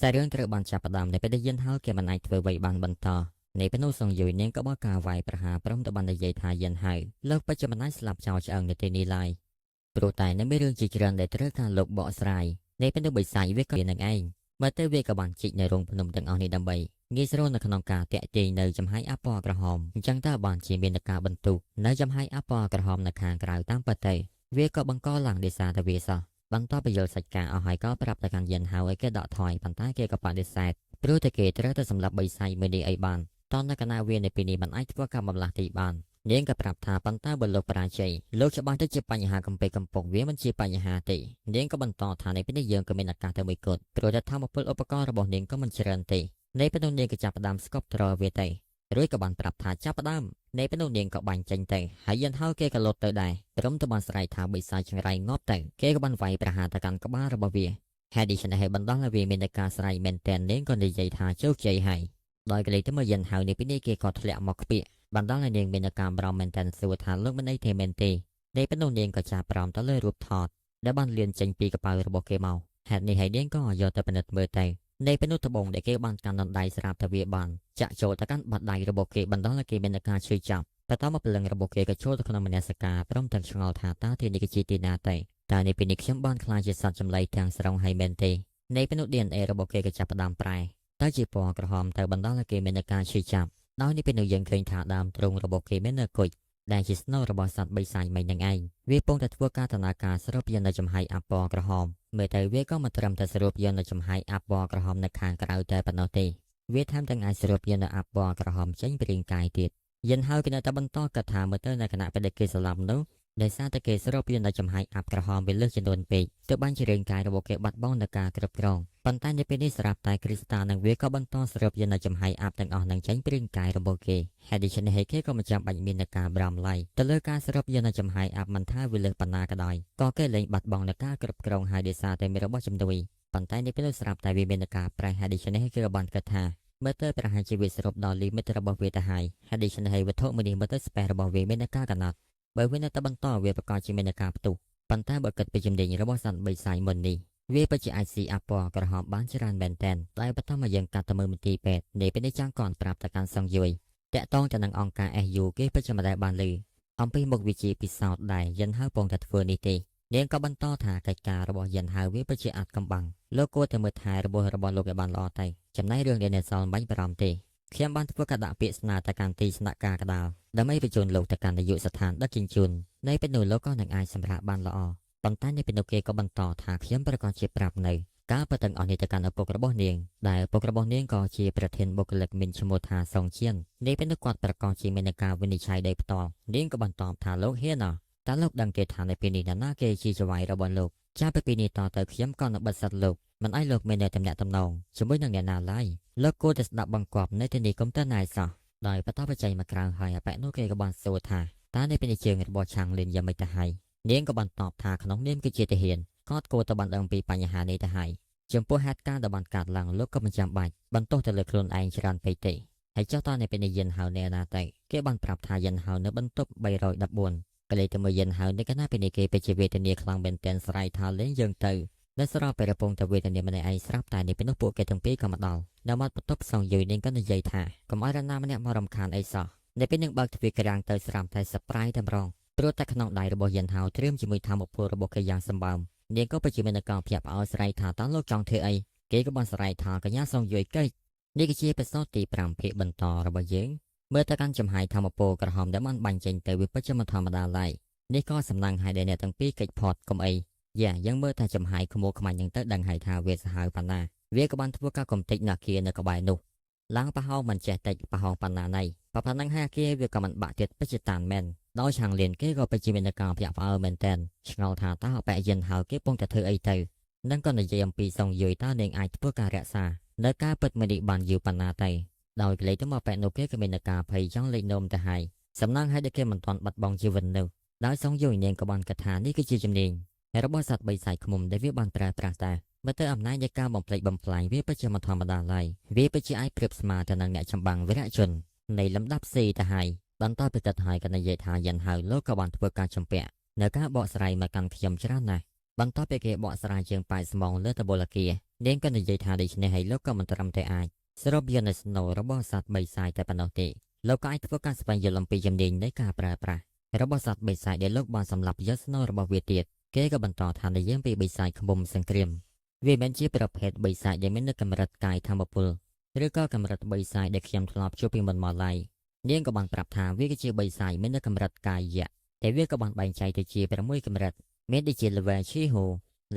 សាច់រឿងត្រូវបានចាប់ផ្ដើមនៅពេលដែលយិនហៅគេមិនអាចធ្វើអ្វីបានបន្តនៃពេលនោះសងយុយនាងក៏បោះការវាយប្រហារព្រមទៅបាននិយាយថាយិនហៅលោកបច្ចុប្បន្នអាចស្លាប់ចោលឆ្អឹងនៅទីនេះឡើយព្រោះតែនៅមានរឿងជាច្រើនដែលត្រូវការលោកបកស្រាយនៃពេលនោះបិសាចវាក៏នឹងឯងមើលទៅវាក៏បានជីកនៅរោងភ្នំទាំងអស់នេះដើម្បីងាយស្រួលនៅក្នុងការតាក់ទាញនៅចំហាយអាពណ៌ក្រហមអញ្ចឹងតើបានជាមានការបន្ទុកនៅចំហាយអាពណ៌ក្រហមនៅខាងក្រៅតាមពិតទៅវាក៏បង្កឡើងដោយសារតែវាសោះបន្ទាប់ពីយល់សាច់ការអស់ហើយក៏ប្រាប់ទៅកាន់យិនហៅឲ្យគេដកថយប៉ុន្តែគេក៏បដិសេធព្រោះតែគេត្រូវតែសម្លាប់បិសាចមួយនេះឲ្យបានតនៅកណាវានៅពេលនេះមិនអាចធ្វើការបំលាស់ទីបាននាងក៏ប្រាប់ថាប៉ុន្តែបើលោកបរាជ័យលោកច្បាស់ទៅជាបញ្ហាកំពេកំពុកវាមិនជាបញ្ហាទេនាងក៏បន្តថានៅពេលនេះយើងក៏មានឱកាសទៅមួយគត់ព្រោះតែធម្មពលឧបករណ៍របស់នាងក៏មិនច្រើនទេនៃពេលនោះនាងក៏ចាប់ផ្ដើមស្កប់ទ្រវាទៅរួចក៏បានប្រាប់ថាចាប់ផ្ដើមនៃពេលនោះនាងក៏បាញ់ចេញទៅហើយយិនហៅគេក៏លត់ទៅដែរព្រមទៅបានស្រែកថាបិសាចចង្រៃងាប់ទៅគេក៏បានវាយប្រហារទៅកាន់ក្បាលរបស់វាហេតុដូច្នេះហើយបណ្ដោះឲ្យវាមានតែការស្រែកមែនតែននាងក៏និយាយថាជោគជ័យហើយដោយកលេចទៅមកយិនហៅនេះពីនេះគេក៏ធ្លាក់មកខ្ពាកបណ្ដោះឲ្យនាងមានការបារម្ភមែនតែនសួរថាលោកមិនអីទេមែនទេនៃពេលនោះនាងក៏ចាប់ប្រាំទៅលើរូបថតដែលបានលៀនចេញពីកប៉ៅរបស់គេមកហេតុនេះហើយនាងក៏យកទៅពិនិត្យមើលទៅនៃពេលនោះត្បូងដែលគេបានកាន់ដណ្ដៃស្រាប់តែវាបានចាក់ចូលទៅកាន់បាតដៃរបស់គេបណ្ដោះឲ្យគេមានការឈឺចាប់បន្តមកព្រលឹងរបស់គេក៏ចូលទៅក្នុងមនសិការព្រមទាំងឆ្ងល់ថាតើទីនេះគឺជាទីណាទេតើនេះពេលនេះខ្ញុំបានក្លាយជាសត្វចម្លែកទាំងស្រុងហើយមែនទេនៃពេលនោះ DNA របស់គេក៏ចាប់ផ្ដើមប្រែទៅជាពណ៌ក្រហមទៅបណ្ដោះឲ្យគេមានការឈឺចាប់ដោយនេះពេលនោះយើងឃើញថាដើមទ្រូងរបស់គេមាននៅគុជដែលជាស្នូលរបស់សត្វបិសាចមិញនឹងឯងវាពងតែធ្វើការដំណើរការស្រូបយកនៅចំហាយអាពណ៌ក្រហមមើលទៅវាក៏មិនត្រឹមតែស្រូបយកនៅចំហាយអាពណ៌ក្រហមនៅខាងក្រៅតែប៉ុណ្ណោះទេវាថែមទាំងអាចស្រូបយកនៅអាពណ៌ក្រហមចេញពីរាងកាយទៀតយិនហើយគេនៅតែបន្តកថាមើលទៅនៅខណៈពេលដែលគេស្លាប់នោះដោយសារតែគេស្រូបយកនៅចំហាយអាប់ក្រហមវាលើសចំនួនពេកទើបបានជារាងកាយរបស់គេបាត់បង់នៅការគ្រប់គ្រងប៉ុន្តែនៅពេលនេះស្រាប់តែគ្រីស្តានឹងវាក៏បន្តស្រូបយកនៅចំហាយអាប់ទាំងអស់នឹងចេញពីរាងកាយរបស់គេហេតុដូច្នេះហើយគេក៏មិនចាំបាច់មាននៅការបារម្ភឡើយទៅលើការស្រូបយកនៅចំហាយអាប់មិនថាវាលើសប៉ុណ្ណាក៏ដោយក៏គេលែងបាត់បង់នៅការគ្រប់គ្រងហើយដោយសារតែមានរបស់ជំនួយប៉ុន្តែនៅពេលនោះស្រាប់តែវាមាននៅការប្រែហេតុដូច្នេះហើយគេក៏បានគិតថាមើលទៅប្រហែលជាវាសរុបដល់ limit របស់វាទៅហើយហេតុដូច្នេះហើយវត្ថុមួយនេះមើលទៅ space របស់វាមាននៅការកំណត់បើវានៅតែបន្តវាប្រកាសជាមាននៅការផ្ទុះប៉ុន្តែបើគិតពីជំនាញរបស់សត្វបិសាចមុននេះវាពិតជាអាចស៊ីអាពណ៌ក្រហមបានច្រើនមែនទែនតែបន្តមកយើងកាត់ទៅមើលមន្ទីរពេទ្យនៃពេលនេះចាំងកនប្រាប់ទៅកាន់សង្យុយតាក់តងទៅនឹងអង្គការ SU គេពិតជាមិនដែលបានឮអំពីមុខវិជ្ជាពិសោធន៍ដែលយិនហៅពងតែធ្វើនេះទេនាងក៏បន្តថាកិច្ចការរបស់យិនហៅវាពិតជាអាចកំបាំងលោកគួរតែមើលថែរបស់របស់លោកឲ្យបានល្អទៅចំណែករឿងដែលអ្នកសល់មិនបាញ់បារម្ភទេខ្ញុំបានធ្វើការដាក់ពាក្យស្នើទៅកាន់ទីស្នាក់ការកដាលដើម្បីបញ្ជូនលោកទៅកាន់នាយកស្ថានដឹកជញ្ជូននៅពេលនោះលោកក៏នឹងអាចសម្រាកបានល្អប៉ុន្តែនៅពេលនោះគេក៏បន្តថាខ្ញុំប្រកាសជាប្រាប់នៅការប៉ទាំងអស់នេះទៅកាន់ឪពុករបស់នាងដែលឪពុករបស់នាងក៏ជាប្រធានបុគ្គលិកមានឈ្មោះថាសុងជៀននេះពេលនោះគាត់ប្រកាសជាមានការវិនិច្ឆ័យដោយផ្ទាល់នាងក៏បន្តថាលោកហ៊ានតើលោកដឹងទេថានៅពេលនេះណាគេជាចៅហ្វាយរបស់លោកចាប់ពីពេលនេះតទៅខ្ញុំក៏នឹងបិទសិទ្ធលោកមិនឲ្យលោកមានតំណែងតំណងជាមួយនឹងអ្នកណាឡើយលោកគួរតែស្ដាប់បង្គាប់នៅទីនេះកុំទៅណាយសោះដោយបន្តបច្ចេកមកក្រៅហើយអប៉ែនោះគេក៏បានសួរថាតើនៅពេលនេះជើងរបស់ឆាងលិនយ៉ាងម៉េចទៅហើយនាងក៏បានតបថាក្នុងនាមគឺជាទាហានគាត់គួរតែបានដឹងពីបញ្ហានេះទៅហើយចំពោះហេតុការណ៍ដែលបានកើតឡើងលោកក៏មិនចាំបាច់បន្ទោសទៅលើខ្លួនឯងច្រើនពេកទេហើយចុះតើនៅពេលនេះយិនហៅនៅណាទៅគេបានប្រាប់ថាយិនហៅនៅបន្ទប់314កលេទៅមើលយិនហៅនៅកណាពេលនេះគេទៅជាវេទនាខ្លាំងមែនទែនស្រ័យថាលេងយើងទៅនៅស្របពេលកំពុងតែវេទនាម្នាក់ឯងស្រាប់តែនេះពេលនោះពួកគេទាំងពីរក៏មកដល់នៅមាត់បន្ទប់សងយយនាងក៏និយាយថាកុំឲ្យរណាម្នាក់មករំខានអីសោះនៅពេលនឹងបើកទ្វារក្រាំងទៅស្រាប់តែសប្រៃតែម្ដងព្រោះតែក្នុងដៃរបស់យិនហៅត្រៀមជាមួយធម្មពលរបស់គេយ៉ាងសម្បើមនាងក៏ពិជាមានការភ្ញាក់ផ្អើលស្រែកថាតើលោកចង់ធ្វើអីគេក៏បានស្រែកថាកញ្ញាសងយយកិច្ចនេះគឺជាអេពីសូតទី5ភាគបន្តរបស់យើងមើលទៅកាន់ចំហាយធម្មពលក្រហមដែលបានបាញ់ចេញទៅវាពិតជាមិនធម្មតាឡើយនេះក៏សំណាងឲ្យដែលអ្នកទាំងពីរកិច្ចផតកុំអីយ៉ាយើងមើលថាចំហាយក្មោខ្មាញ់នឹងទៅដឹងហើយថាវាសាហាវប៉ុណ្ណាវាក៏បានធ្វើការកំទេចណាគានៅក្បែរនោះឡើងប្រហោងមិនចេះតិចប្រហោងប៉ុណ្ណាណៃប៉ុណ្ណឹងហាគាវាក៏មិនបាក់ទៀតពិតជាតានមែនដោយឆាងលៀនគេក៏ពិតជាមានការភ្ញាក់ផ្អើលមែនតែនឆ្ងល់ថាតើអបែយិនហៅគេពងតែធ្វើអីទៅនឹងក៏និយាយអំពីសងយុយតើនាងអាចធ្វើការរក្សានៅការពិតមួយនេះបានយូរប៉ុណ្ណាទៅដោយក្លេទៅមកបែកនោះគេក៏មានការភ័យចង់លេចនោមទៅហើយសំណាងឲ្យដែលគេមិនទាន់បាត់បង់ជីវិតនោះដោយសងយុយនាងក៏បានកថានេះគឺជាជំនាញរបស់សត្វបីសាយឃុំដែលវាបានប្រើប្រាស់តាមើលទៅអំណាចនៃការបំផ្លិចបំផ្លាញវាពិតជាមិនធម្មតាឡើយវាពិតជាអាចប្រៀបស្មើទៅនឹងអ្នកចម្បាំងវីរៈជននៃលំដាប់ C ទៅហើយបន្តពីទឹកហើយក៏និយាយថាយ៉ាន់ហៅលោកក៏បានធ្វើការចម្ពាក់នៅការបកស្រាយមកកាន់ខ្ញុំច្រើនណាស់បន្ទាប់ពីគេបកស្រាយជាងប៉ែស្មងលើតបូលគា នាងក៏និយាយថាដូច្នេះហើយលោកក៏មិនត្រឹមតែអាចសរុបយកនៅស្នូលរបស់សត្វបិសាចតែប៉ុណ្ណោះទេលោកក៏អាចធ្វើការស្វែងយល់អំពីជំនាញនៃការប្រើប្រាស់របស់សត្វបិសាចដែលលោកបានសម្លាប់យកស្នូលរបស់វាទៀតគេក៏បន្តថានិយាយពីបិសាចឃ្មុំសង្គ្រាមវាមិនជាប្រភេទបិសាចដែលមាននៅកម្រិតកាយធម្មពលឬក៏កម្រិតបិសាចដែលខ្ញុំធ្លាប់ជួបពីមុនមកឡើយនាងក៏បានប្រាប់ថាវាគឺជាបិសាចមាននៅកម្រិតកាយយៈតែវាក៏បានបែងចែកទៅជា6កម្រិតមានដូចជា level ឈីហូ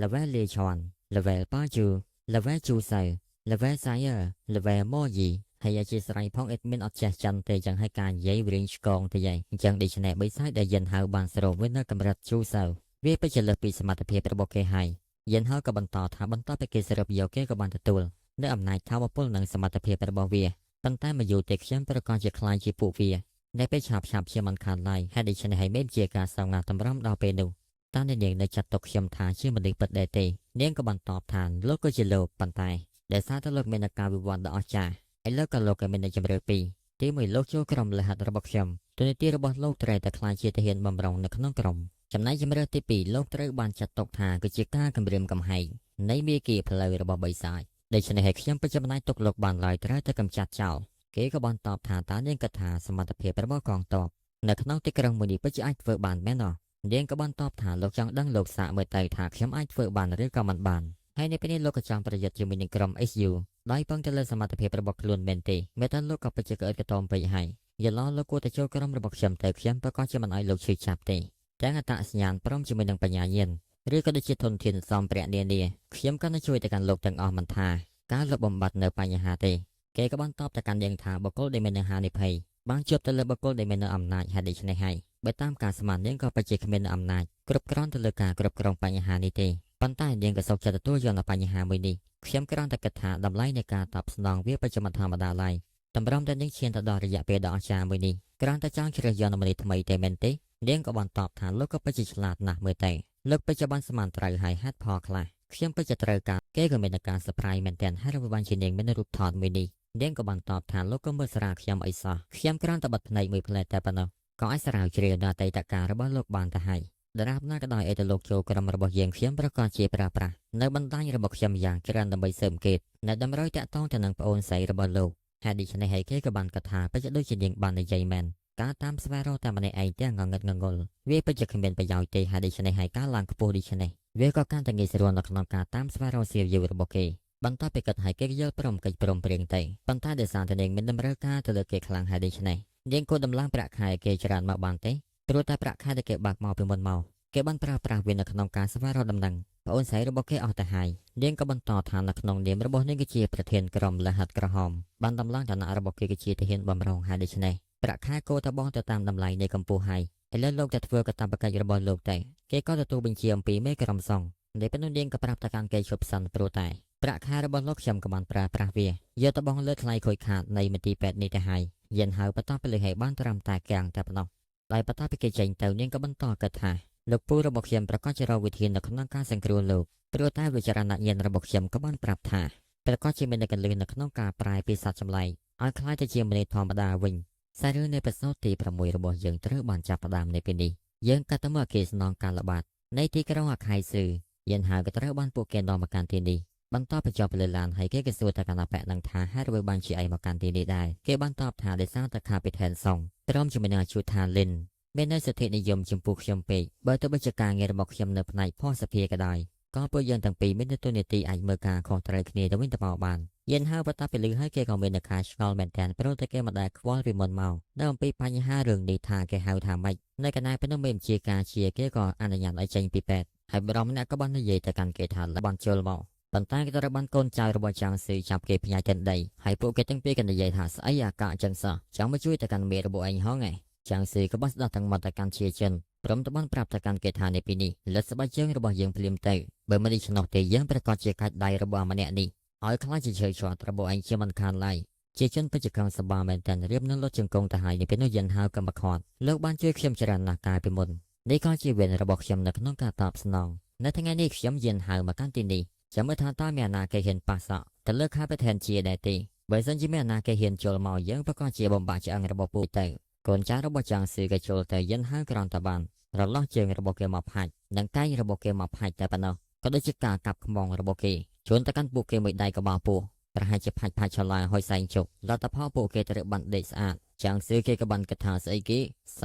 level លេឆាន់ level ប៉ាជូ level ជូសៅ level សាយ level ម៉ូយីហើយអធិស្ឋានផង admin អត់ចេះចិនទេចឹងហើយការនិយាយវារៀងឆ្កងទៅយាយអញ្ចឹងដូច្នេះបិសាចដែលយិនហៅបានសរុបវានៅកម្រិតជូសៅវាពិតជាលើសពីសមត្ថភាពរបស់គេហើយយិនហៅក៏បន្តថាបន្ទាប់ពីគេសរុបយកគេក៏បានទទួលនៅអំណាចធម៌ពលនិងសមត្ថភាពរបស់វាប៉ុន្តែមកយូរទេខ្ញុំប្រកាសជាខ្លាចជាពួកវានៅពេលឆាប់ឆាប់ជាមិនខានឡើយហើយដូច្នេះហើយមិនជាការសងងាតម្រាំដល់ពេលនោះតើអ្នកនាងនៅចាត់ទុកខ្ញុំថាជាមនុស្សពិតដែរទេនាងក៏បានតបថាលោកក៏ជាលោកប៉ុន្តែដែលសារតែលោកមានការវិវត្តដ៏អស្ចារ្យឥឡូវក៏លោកក៏មានជំរឿពីរទីមួយលោកចូលក្រុមលហិតរបស់ខ្ញុំទូនាទីរបស់លោកត្រូវតែក្លាយជាទាហានបំរុងនៅក្នុងក្រុមចំណែកជំរឿទី2លោកត្រូវបានចាត់ទុកថាគឺជាការគំរាមកំហែងនៃមាគ៌ាផ្លូវរបស់បិសាចដូច្នេះហើយខ្ញុំពិតជាមិនអាចទុកលោកបានឡើយត្រូវតែកម្ចាត់ចោលគេក៏បានតបថាតើនាងគិតថាសមត្ថភាពរបស់កងទ័ពនៅក្នុងទីក្រុងមួយនេះពិតជាអាចធ្វើបានមែនអត់នាងក៏បានតបថាលោកចង់ដឹងលោកសាកមើលទៅថាខ្ញុំអាចធ្វើបានឬក៏មិនបានហើយនៅពេលនេះលោកក៏ចង់ប្រយុទ្ធជាមួយនឹងក្រុម SU ដោយពឹងទៅលើសមត្ថភាពរបស់ខ្លួនមែនទេមេតែលោកក៏ពិតជាក្អិតក្តមពេកហើយយល់លោកគួរតែចូលក្រុមរបស់ខ្ញុំទៅខ្ញុំប្រកាសជាមិនឲ្យលោកឈឺចាប់ទេទាំងអត្តសញ្ញាណព្រមជាមួយនឹងបញ្ញាញាណឬក៏ដូចជាធនធានសម្ភារៈនានាខ្ញុំក៏នឹងជួយទៅកាន់លោកទាំងអស់មិនថាការលុបបំបាត់នៅបញ្ហាទេគេក៏បានតបទៅកាន់នាងថាបុគ្គលដែលមាននឹងហានិភ័យបានជួបទៅលើបុគ្គលដែលមាននៅអំណាចហេតុដូច្នេះហើយបើតាមការស្មាននាងក៏ពិតជាគ្មានអំណាចគ្រប់គ្រាន់ទៅលើការគ្រប់គ្រងបញ្ហានេះទេប៉ុន្តែនាងក៏សុខចិត្តទទួលយកនៅបញ្ហាមួយនេះខ្ញុំគ្រាន់តែគិតថាតម្លៃនៃការតបស្នងវាពិតជាមិនធម្មតាឡើយតម្រុំតែនាងឈានទៅដល់រយៈពេលដ៏អស្ចារ្យមួយនេះគ្រាន់តែចង់ជ្រើសយកមនុស្សថ្មីតែមែនទេនាងក៏បានតបថាលោកក៏ពិតជាឆ្លាតណាស់មើលទៅលោកពិតជាបានស្មានត្រូវហើយហេតុផលខ្លះខ្ញុំពិតជាត្រូវការគេក៏មានការ surprise មែនទែនហើយបានជានាងមានរូបថតមួយនេះនាងក៏បានតបថាលោកក៏មើលស្រាលខ្ញុំអីសោះខ្ញុំគ្រាន់តែបិទភ្នែកមួយភ្លែតតែប៉ុណ្ណោះក៏អាចស្រាវជ្រាវដល់អតីតកាលរបស់លោកបានទៅហើយដរាបណាក៏ដោយឲ្យទៅលោកចូលក្រុមរបស់យើងខ្ញុំប្រកាសជាប្រើប្រាស់នៅបណ្ដាញរបស់ខ្ញុំយ៉ាងច្រើនដើម្បីស៊ើបអង្កេតនៅតម្រុយតាក់ទងទៅនឹងប្អូនស្រីរបស់លោកហេតុដូច្នេះហើយគេក៏បានកថាពិតជាដូចជានាងបាននិយាយមែនការតាមស្វែងរកតែម្នាក់ឯងទាំងងងឹតងងុលវាពិតជាគ្មានប្រយោជន៍ទេហេតុដូច្នេះហើយការឡើងខ្ពស់ដូច្នេះវាក៏កាន់តែងាយស្រួលនៅក្នុងការតាមស្វែងរកសៀវយូរបស់គេបន្ទាប់ពីគិតឲ្យគេយល់ព្រមកិច្ចព្រមព្រៀងទៅប៉ុន្តែដោយសារតែនាងមានតម្រូវការទៅលើគេខ្លាំងហើយដូច្នេះនាងគួរដំឡើងប្រាក់ខែគេច្រើនមកបានទេព្រោះតែប្រាក់ខែដែលគេបើកមកពីមុនមកគេបានប្រើប្រាស់វានៅក្នុងការស្វែងរកដំណឹងប្អូនស្រីរបស់គេអស់ទៅហើយនាងក៏បន្តថានៅក្នុងនាមរបស់នាងគឺជាប្រធានក្រុមលហិតក្រហមបានដំឡើងឋានៈរបស់គេគឺជាទាហានបំរុងហើយដូច្នេះប្រាក់ខែគួរតែបង់ទៅតាមតម្លៃនៃកម្ពស់ហើយឥឡូវលោកតែធ្វើកាតព្វកិច្ចរបស់លោកទៅគេក៏ទទួលបញ្ជាអំពីមេក្រុមសង្ឃនៅពេលនោះនាងក៏ប្រាប់ទៅកាន់គេឈប់សិនព្រោះតែប្រាក់ខែរបស់លោកខ្ញុំក៏បានប្រើប្រាស់វាយកទៅបង់លើថ្លៃខូចខាតនៃមន្ទីរពេទ្យនេះទៅហើយយិនហៅបន្តទៅលើឲ្យបានត្រឹមតែកាំងតែប៉ុណ្ណោះដោយបន្តពីគេចេញទៅនាងក៏បន្តគិតថាលោកពូរបស់ខ្ញុំប្រកាសជារកវិធីនៅក្នុងការសង្គ្រោះលោកព្រោះតែវិចារណញ្ញាណរបស់ខ្ញុំក៏បានប្រាប់ថាប្រកាសជាមានកលឹះនៅក្នុងការប្រែពីសត្វចម្លែកឲ្យក្លាយទៅជាមនុស្សធម្មតាវិញសាររឿងនៃប្រសូតទី6របស់យើងត្រូវបានចាប់ផ្ដើមនៅពេលនេះយើងកាត់ទៅមើលអគារស្នងការល្បាតនៃទីក្រុងអាខៃស៊ឺយិនហៅក៏ត្រូវបានពួកគេនាំមកកាន់ទីនេះបន្តបញ្ចប់លើឡានហើយគេក៏សួរទៅកណ្ដាប៉នឹងថាហេតុអ្វីបានជាឯងមកកាន់ទីនេះដែរគេបានតបថាដោយសារតែខាពីថែនសុងព្រមជាមួយនឹងអាជូថាលិនមាននៅសិទ្ធិនិយមចំពោះខ្ញុំពេកបើទោះបីជាការងាររបស់ខ្ញុំនៅផ្នែកភស្តុភារក៏ដោយក៏ពួកយើងទាំងពីរមានតួនាទីអាចមើលការខុសត្រូវគ្នាទៅវិញទៅមកបានយិនហៅបន្តពីលឺហើយគេក៏មានការឆ្ងល់មែនទែនព្រោះតែគេមិនដែលខ្វល់ពីមុនមកនៅអំពីបញ្ហារឿងនេះថាគេហៅថាម៉េចនៅកណ្ដាលពេលនោះមេបញ្ជាការជាគេក៏អនុញ្ញាតឲ្យចេញពីពេទ្យហើយបរិមអ្នកក៏បាននិយាយទៅកាន់គេថាបានជល់មកប៉ុន្តែគេត្រូវបានកូនចៅរបស់ចាងស៊ឺចាប់គេផ្ញើទៅដីហើយពួកគេទាំងពីរក៏និយាយថាស្អីអាកាចឹងសោះចង់មកជួយទៅកាន់មេរបស់ឯងហងឯងចាងស៊ឺក៏បានស្ដាប់ទាំងមកទៅកាន់ជាចិនព្រមទៅបានប្រាប់ទៅកាន់គេថានៅពេលនេះលិតស្បែកជើងរបស់យើងភ្លាមទៅបើមិនដូច្នោះទេយើងប្រកាសជាកាច់ដៃរបស់ម្នាក់នេះឲ្យខ្លាចជាឈើជាប់របស់ឯងជាមិនខានឡើយជាជនពិតជាខឹងសបាមែនតើរៀបនឹងលត់ជង្គង់ទៅហើយនៅពេលនោះយិនហៅកម្មខត់លោកបានជួយខ្ញុំច្រើនណាស់កាលពីមុននេះក៏ជាវេនរបស់ខ្ញុំនៅក្នុងការតបស្នងនៅថ្ងៃនេះខ្ញុំយិនហៅមកកាន់ទីនេះចាំមើលថាតើមានអាណាគេហ៊ានប៉ះសក់ទៅលើខាប្រធានជាដែរទេបើសិនជាមានអាណាគេហ៊ានចូលមកយើងប្រកាសជាបំបាក់ឆ្អឹងរបស់ពួកទៅកូនចៅរបស់ចាងស៊ឺក៏ចូលទៅយិនហៅក្រំតបានរលាស់ជើងរបស់គេមកផាច់និងកែងរបស់គេមកផាច់តែប៉ុណ្ណោះក៏ដូចជាការកាប់ខ្មងរបស់គេ ជូនទៅកាន់ពួកគេមួយដៃក៏បោពោះប្រហែលជាផាច់ផាច់ឆឡាហើយសែងជុកលទ្ធផលពួកគេត្រូវបានដេកស្អាតចាងស៊ឺគេក៏បានគិតថាស្អីគេ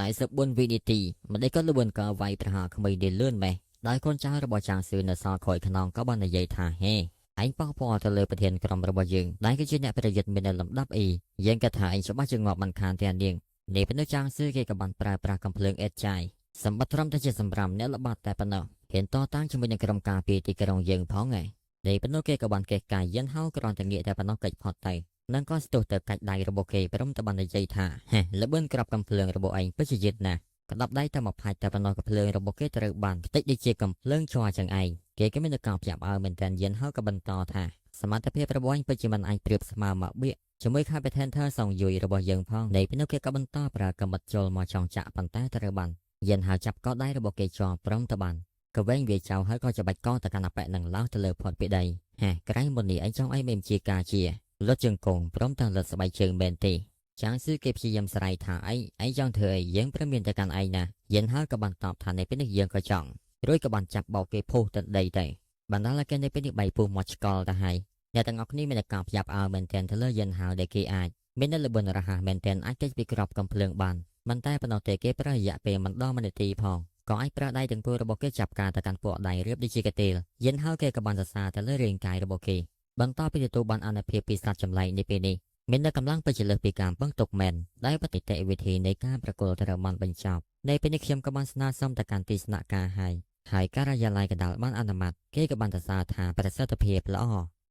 44វិនាទីមិនដេកក៏លឿនក៏វាយប្រហារក្មេងនេះលឿនម៉េះដោយកូនចៅរបស់ចាងស៊ឺនៅសល់ក្រោយខ្នងក៏បាននិយាយថាហេឯងប៉ះពាល់ទៅលើប្រធានក្រុមរបស់យើងដែលគឺជាអ្នកប្រយុទ្ធមាននៅលំដាប់អ៊ីយើងគិតថាឯងច្បាស់ជាងាប់មិនខានទាំងនាងនេះពេលនោះចាងស៊ឺគេក៏បានប្រើប្រាស់កំភ្លើងអេតចាយសម្បត្តិត្រឹមតែជាសម្រាប់អ្នកល្បាតតែប៉ុណ្ណោះហ៊ានតតាំងជាមួយនឹងក្រុមការពារទីក្រុងយើងផងឯងនេះពេលនោះគេក៏បានកេះកាយយិនហៅគ្រាន់តែងាកតែប៉ុណ្ណោះកិច្ចផុតទៅនឹងក៏ស្ទុះទៅកាច់ដៃរបស់គេព្រមតែបាននិយាយថាហេល្បឿនក្របកំភ្លើងរបស់ឯងពិតជាយឺតណាស់ក្តាប់ដៃតែមកផាច់តែប៉ុណ្ណោះកំភ្លើងរបស់គេត្រូវបានខ្ទេចដូចជាកំភ្លើងជ័រចឹងឯងគេក៏មានតែការភ្ញាក់ផ្អើលមែនទែនយិនហៅក៏បន្តថាសមត្ថភាពរបស់ឯងពិតជាមិនអាចប្រៀបស្មើមកបៀកជាមួយខាបេថេនធើសងយុយរបស់យើងផងនៃពេលនោះគេក៏បន្តប្រើកំបិតជុលមកចង់ចាក់ប៉ុន្តែត្រូវបានយិនហៅចាប់កដៃរបស់គេជាប់ព្រមទៅបានកវែងវាចៅហើយក៏ច្បាច់កទៅកាន់អប៉ែនឹងឡោះទៅលើផុតពីដីហេក្រៃមុននេះឯងចង់អីមិនជាការជាលុតជើងកងព្រមទាំងលុតស្បែកជើងមែនទេចាងស៊ឺគេព្យាយាមស្រ័យថាអីឯងចង់ធ្វើអីយើងព្រមមានទៅកាន់ឯងណាយិនហើយក៏បានតបថានៅពេលនេះយើងក៏ចង់រួចក៏បានចាប់បោកគេផុសទៅដីទៅបណ្ដាលឲ្យគេនៅពេលនេះបីពុះមកឆ្កល់ទៅហើយអ្នកទាំងអស់គ្នាមានតែការភ្ញាក់ផ្អើលមែនទែនទៅលើយិនហើយដែលគេអាចមាននៅល្បឿនរហ័សមែនទែនអាចគេចពីក្របកំភ្លើងបានមិនតែប៉ុណ្ណោះទេគេប្រើរយៈពេលមិនដល់1នាទីផងក៏អាចប្រើដៃទាំងគូរបស់គេចាប់ការទៅកាន់ពួកដៃរៀបដូចជាកាទេលយិនហើយគេក៏បានសរសើរទៅលើរាងកាយរបស់គេបន្ទាប់ពីទទួលបានអនុភាពពីសត្វចម្លែកនេះពេលនេះមាននៅកម្លាំងពិតជាលើសពីការពឹងទុកមែនដែលបតិតិវិធីនៃការប្រគល់ត្រូវបានបញ្ចប់នៅពេលនេះខ្ញុំក៏បានស្នើសុំទៅកាន់ទីស្នាក់ការហើយហើយការិយាល័យកណ្ដាលបានអនុម័តគេក៏បានសរសើរថាប្រសិទ្ធភាពល្អ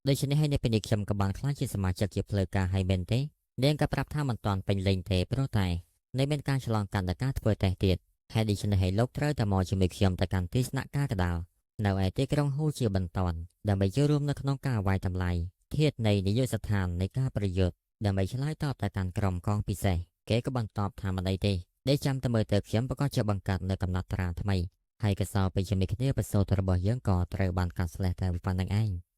ដូច្នេះហើយនៅពេលនេះខ្ញុំក៏បានក្លាយជាសមាជិកជាផ្លូវការហើយមែនទេនាងក៏ប្រាប់ថាមិនទាន់ពេញលេញទេព្រោះតែនៅមានការឆ្លងកាត់ដល់ការធ្វើតេស្តទៀតហើយដូច្នេះហើយលោកត្រូវតែមកជាមួយខ្ញុំទៅកាន់ទីស្នាក់ការកណ្ដាលនៅឯទីក្រុងហ៊ូជាបន្តដើម្បីចូលរួមនៅក្នុងការវាយតម្លៃធាតុនៃនាយកស្ថាននៃការប្រយុទ្ធដើម្បីឆ្លើយតបទៅកាន់ក្រុមកងពិសេសគេក៏បានតបថាមិនអីទេដែលចាំតែមើលទៅខ្ញុំប្រកាសជាបង្កើតនៅកំណត់ត្រាថ្មីហើយកសោទៅជាមួយគ្នាប្រសូតរបស់យើងក៏ត្រូវបានកាត់ស្លេះតែប៉ុណ្្នឹងឯង។